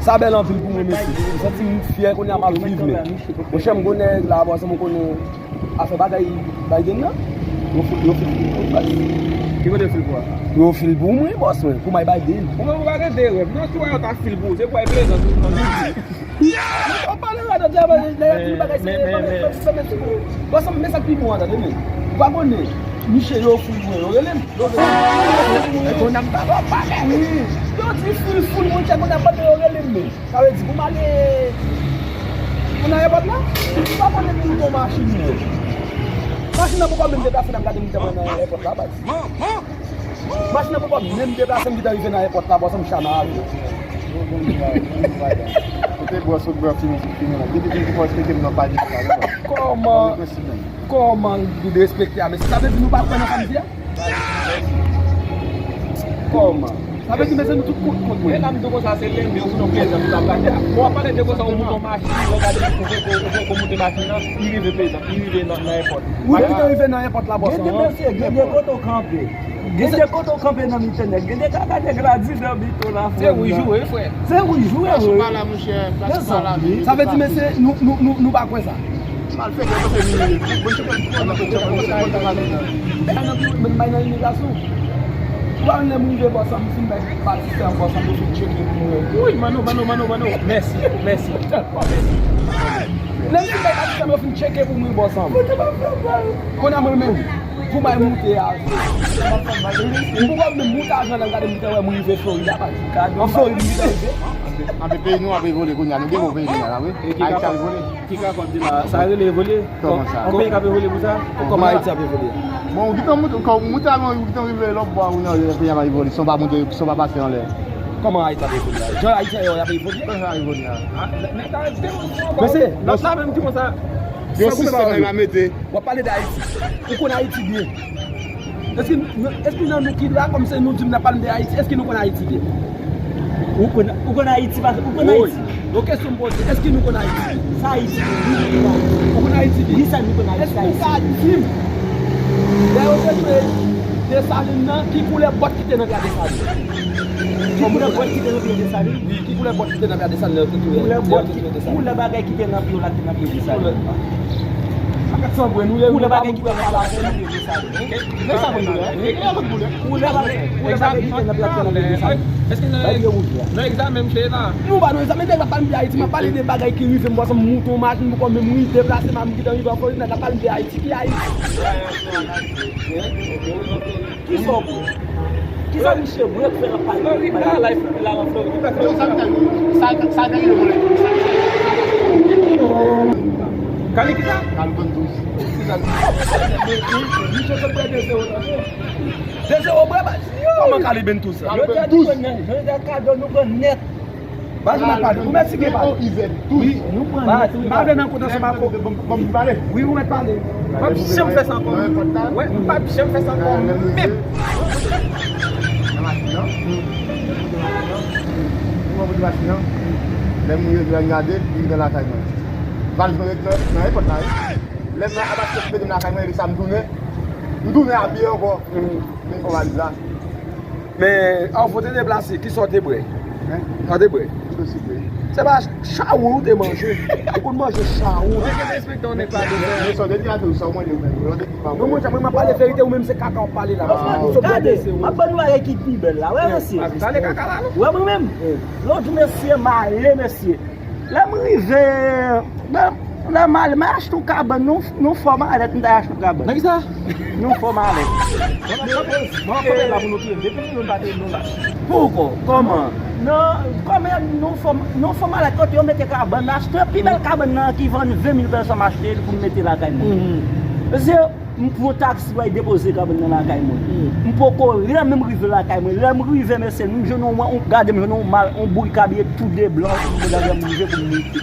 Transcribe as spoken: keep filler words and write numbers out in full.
Sa bèl anpil pou mwen, mesye. M santi m fyè kounye a m ap viv, men. Monchè, m konnen la, bò sa m konnen afè bagay Biden nan. Yo fil, yo fil pou mwen, baz. Ki kote yo fil pou a? Yo fil pou mwen, bòs mwen, pou may Biden. Ou menm ou pa gen de rèv. Non, si w wè yo ta fil pou ou, se pou ay plezant ou nan. Ou pale rad, ou di, ah, bagay, bagay, se, men, men, men, men, men, sa k pi bon an, tande, men. Ou pa konnen, miche yo fil mwen, yo rele m. Yo rele m. Wi. Yo di fil, fil, mwen tchèk, mwen ap pale, yo rele m, men. Sa vle di, pou m ale, pou nan ayewopò la, ou pa konnen pou m gon machin, men. Machin nan poko menm deplase, n ap gade m te pran nan ayewopò la, baz. Machin nan poko menm deplase, m gentan rive nan ayewopò la, bò sa m chana avyon. Kote bò sot bò fini, fini la. Depi fini pou fò eksplike m nan pa di sa. Kòman? Kòman li derespekte a, mesye? Sa vle di nou pa kwè nan sa m di a? Kòman? Sa vle di, mesye, nou tout kont, kont mwen. E la m di w konsa, se lenmi, ou fout yon plezan pou ta pale. Bon, w ap pale de konsa, ou moute yon machin, ou gade, ou poko, ou poko moute machin nan, li rive plezan, li rive nan, nan ayewopò. Ou gentan rive nan ayewopò la, bòs. Gen de mesye, gen de kote w kanpe. Gen de kote w kanpe nan mitan nèg. Gen de kaka nèg la di nan mitan la. Se wouj ou ye, frè. Se wouj ou ye, wi. Plas ou pa la, monchè, plas ou pa la. Sa vle di, mesye, nou, nou, nou, nou pa kwè sa. Malfektè, sa se mini. Bon, se pa, bon, se pa, bon, se pa, bon, se pa. Sa nan pi, men bay nan imigrasyon. Ou pa lè m rive bò sa, m fin bay, bay sistèm bò sa, m fin tcheke pou mwen. Wi, Mano, Mano, Mano, Mano. Mèsi, mèsi. Lè m fin bay sistèm, yo fin tcheke pou mwen bò sa. Kounye a mwen menm, pou bay moute a. M pou wè m menm moute ajan nan gade m te wè m rive Florid la, pa di. An Florid, m te rive. Anpe peyi nou ap evole kounye a, nou gen bon peyi nou la, wi. Ayiti ap evole. Ki ka kòm di la, sa rele evole? Kòman sa? Yon peyi k ap evole pou sa? Kòman Ayiti ap evole? Bon, ou gentan moute, kòm ou moute avan, ou gentan rive lòt bò, ou nan peyi a pa evole, san pa moute, san pa pase anlè. Kòman Ayiti ap evole la? Jan Ayiti an yo, y ap evole? Kòman y ap evole la? Mesye, lòt la menm ki konsa. Yon sistèm la mete. W ap pale de Ayiti. Ou konn Ayiti byen. Èske, èske nan nou ki la, kòm se nou di m n ap pale de Ayiti, èske nou konn Ayiti byen? Ou konn, ou konn Ayiti, pa, ou konn Ayiti? Yon kesyon m poze, èske nou konn Ayiti byen? Sa Ayiti byen? Wi, nou konn Ayiti. Ou konn Ayiti byen? Wi, sa nou konn Ayiti. Èske ou ka di m, lè yo te jwe Desalin nan, ki koulè bòt ki te nan pye a Desalin? Ki koulè bòt ki te nan pye Desalin? Wi, ki koulè bòt ki te nan pye a Desalin lè yo te jwe Desalin? Koulè bòt ki, koulè bagay ki te nan pye w la ki te nan pye Desalin. Koulè bagay ki te nan pye w la ki te nan pye Desalin. Nèg sa konn koulè. Nèg sa konn koulè. Koulè bagay, koulè bagay ki te nan pye a ki te nan pye Desalin. Bay pye wouj la. Nan egzamen m cheye la. Nou pa nan egzamen, nèg la pale de Ayiti, m ap pale de bagay ki rive m, bò sa m moute yon machin, m poko menm rive deplase, m ap kite rive an Florid, nèg la pale de Ayiti, ki Ayiti? Kisa w bwè? Kisa misye bwè k fè l ap pale? Florida, la, la, la, Florida. Sa, sa, sa, sa, Kale kisa? Kale Bantus. Misye sot bwè de zewo nan men. De zewo bwè, baz. Kòman Kale Bantus sa? Yo te di nou pran nèt, yo te di kado nou pran nèt. Baz, ou mèt pale. Ou mèt site pale. Wi, nou pran nèt, wi. M pa vle nan kote sa pa ko. Ban m pale. Wi, ou mèt pale. M p ap janm fè sa ankò. Wè, m p ap janm fè sa ankò menm. Nan machin nan. Ou wè kote machin nan? Lè m rive, lè m gade, li nan lakay mwen. Valiz mwen ret nan, nan ayewopò la, wi. Lè m nan Abaste mete m lakay mwen, epi sa m tounen. M tounen a pye ankò. Men kon valiz la. Men, an fote deplase, kisa w te bwè? Sa w te bwè? Kisa w te bwè? Se pa chawou ou te manje? Ou konn manje chawou? Mwen gen respekte yon nèg pa de. Men sa w te di a tou, sa w manje ou menm? Non, monchè, mwen m ap pale verite, ou menm se kaka w ap pale la. Gade, m ap ban nou bagay ki pi bèl la, wè mesye. Pale kaka la, non? Wè mwen menm? Lòt jou mesye, m ale mesye. Lè m rive, lè, lè m ale, m al achte yon kabann, yon, yon fò malèt, m t al achte yon kabann. Nan kisa? Yon fò malèt. Bon, bon, bon, la pou nou touye. Depi nou pa touye nou la. Poukò? Kòman? Nan, kòman yon fò, yon fò malèt kote yo mete kabann, m achte pi bèl kabann nan ki vann ven mil pèsòn, m achte li pou m mete lakay mwen. Mesye, m pran taksi pou al depoze kabann nan lakay mwen. M poko renmen m rive lakay mwen. Lè m rive, mesye, m jwenn yon, yon, gade m jwenn yon mal, yon boul kabiye tou de blan, pou m rive pou m mete.